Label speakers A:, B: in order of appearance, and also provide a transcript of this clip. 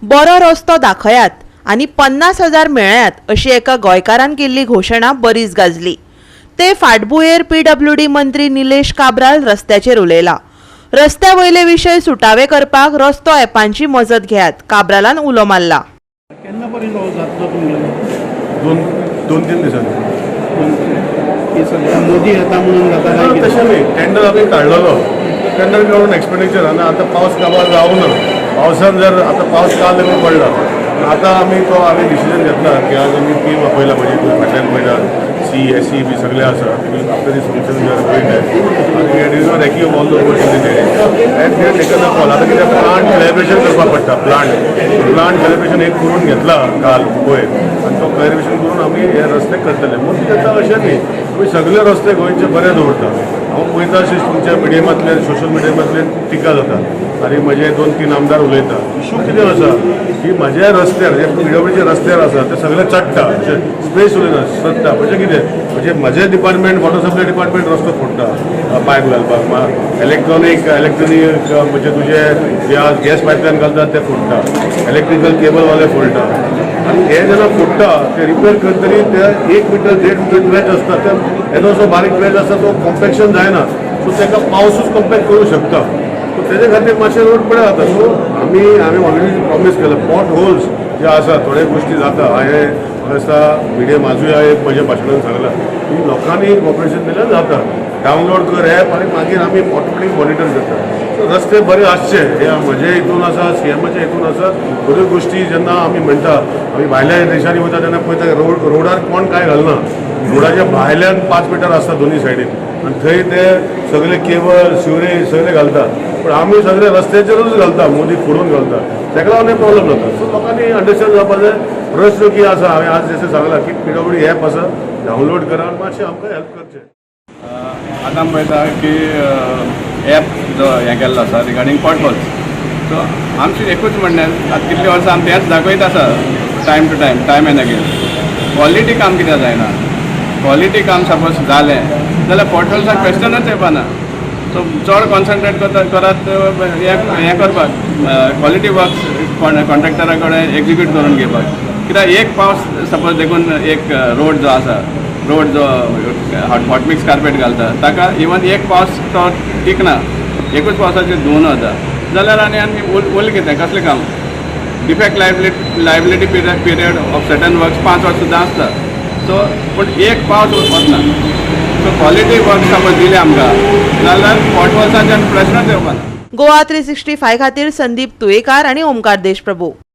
A: बरो रस्तो दाखयात आनी 50,000 मेळयात अशी एका गोंयकारान केल्ली घोशणा बरीच गाजली. ते फाटभुंयेर पीडब्ल्यूडी मंत्री निलेश काब्राल रस्त्याचेर उलयला. रस्त्या वयले विशय सुटावे करपाक रस्तो ॲपांची मजत घेयात, काब्रालान उलो मारला.
B: केन्ना पर्यंत हो जातलो तुमगेलो?
C: 2-3 दिसांनी.
B: हे सगळं मोदी येता म्हणून जाता काय कितें?
C: तशें न्ही, टेंडर आमी काडलेलो. टेंडर काडून एक्सपेंडिचर आनी आतां पावस काबार जावना. पावसान जर आतां पावस काल देखून पडला पूण आतां आमी तो आमी डिसिजन घेतला की आज आमी टीम आपयला. म्हणजे फाटल्यान पळयता सी एस सी बी सगळे आसा. After this function we are going आनी we are recce all the roads in this and we taken a call. आतां कितें, प्लांट कॅलिब्रेशन करपाक पडटा. प्लांट कॅलिब्रेशन एक करून घेतला काल पयर आनी तो कॅलिब्रेशन करून आमी हे रस्ते करतले. मोदी येता अशें न्ही, आमी सगळे रस्ते गोंयचे बरे दवरता. हांव पळयता अशें तुमच्या मिडियमांतल्यान, सोशल मिडियमांतल्यान खूब टिका जाता आनी म्हजे दोन तीन आमदार उलयता. इशू कितें आसा की म्हज्या रस्त्यार जे पिडब्ल्यूचे रस्त्यार आसा ते सगळे चडटा, स्पेस उरना, चडटा. म्हणजे कितें, म्हणजे म्हजें डिपार्टमेंट, वॉटर सप्लाय डिपार्टमेंट रस्तो फोडटा पायप घालपाक. इलेक्ट्रॉनीक इलेक्ट्रॉनीक म्हणजे तुजे जे आज गॅस पायपलायन घालतात ते फोडटा, इलेक्ट्रिकल केबलवाले फोडटा. आनी हे जेन्ना फोडटा ते रिपेर करतरी ते 1 मिटर 1.5 मिटर ट्रेंच आसता. ते येदोसो बारीक ट्रेंच आसता, तो कॉम्पॅक्शन जायना. सो ताका पावसूच कॉम्पॅक्ट करूं शकता. सो तेजे खातीर मातशे रोड पडे जाता. सो आमी ऑलरेडी प्रॉमीस केलं, पॉट होल्स जे आसा, थोडे गोश्टी जाता. हांवें म्हाका दिसता मिडियम आजूय हांवें म्हज्या भाशणान सांगलां की लोकांनी कॉपरेशन दिल्यार जाता. डावनलोड कर एप आनी मागीर आमी ऑटोमॅटीक मॉनिटर करता. सो रस्ते बरे आसचे हे म्हजे हितून आसा, सीएमाच्या हितून आसा. बऱ्यो गोश्टी जेन्ना आमी म्हणटा, आमी भायल्या देशांनी वता तेन्ना पळयता, रोडार कोण कांय घालना. रोडाच्या भायल्यान 5 मिटर आसता दोन्ही सायडीन आनी थंय ते सगळे केबल, सिवरेज सगळे घालता. पण आमी सगळे रस्त्याचेरूच घालता, मोदी फोडून घालता. ताका लागून प्रॉब्लेम जाता. सो लोकांनी अंडरस्टँड जावपा जाय. प्रश्न की आसा, हांवें आज जशें सांगलां की पीडब्ल्यूडी एप आसा, डावनलोड करा आनी मातशें आमकां हेल्प करचें.
D: आतां आमी पळयता की एप जो हें केल्लो आसा रिगार्डींग पॉटहोल्स, सो आमचें एकूच म्हणणें, आतां कितलीं वर्सां आमी तेंच दाखयत आसा, time to time, time and again, quality काम कित्याक जायना? क्वॉलिटी काम सपोज जालें जाल्यार पॉटहोल्साक क्वेश्चनच येवपाना. सो चड कॉन्सन्ट्रेट करता करात हें हें करपाक, क्वॉलिटी वर्क्स कॉन्ट्रॅक्टरा कडेन एक्जिक्यूट करून घेवपाक. कित्याक एक पावस सपोज देखून एक रोड जो आसा, रोड जो हॉट मिक्स कार्पेट घालता, ताका इवन एक पावस तो टिकना. एकूच पावसाचेर धुवन वता जाल्यार आनी उरलें कितें? कसलें काम? Defect liability period of certain works 5 वर्स सुद्दां आसता. सो पूण एक पावस वचना. सो क्वॉलिटी वर्क सपोज दिले आमकां जाल्यार पॉटहोल्साचे प्रश्नच येवपाना.
A: गोवा 365 खातीर संदीप तुयेकार आणि ओमकार देशप्रभू.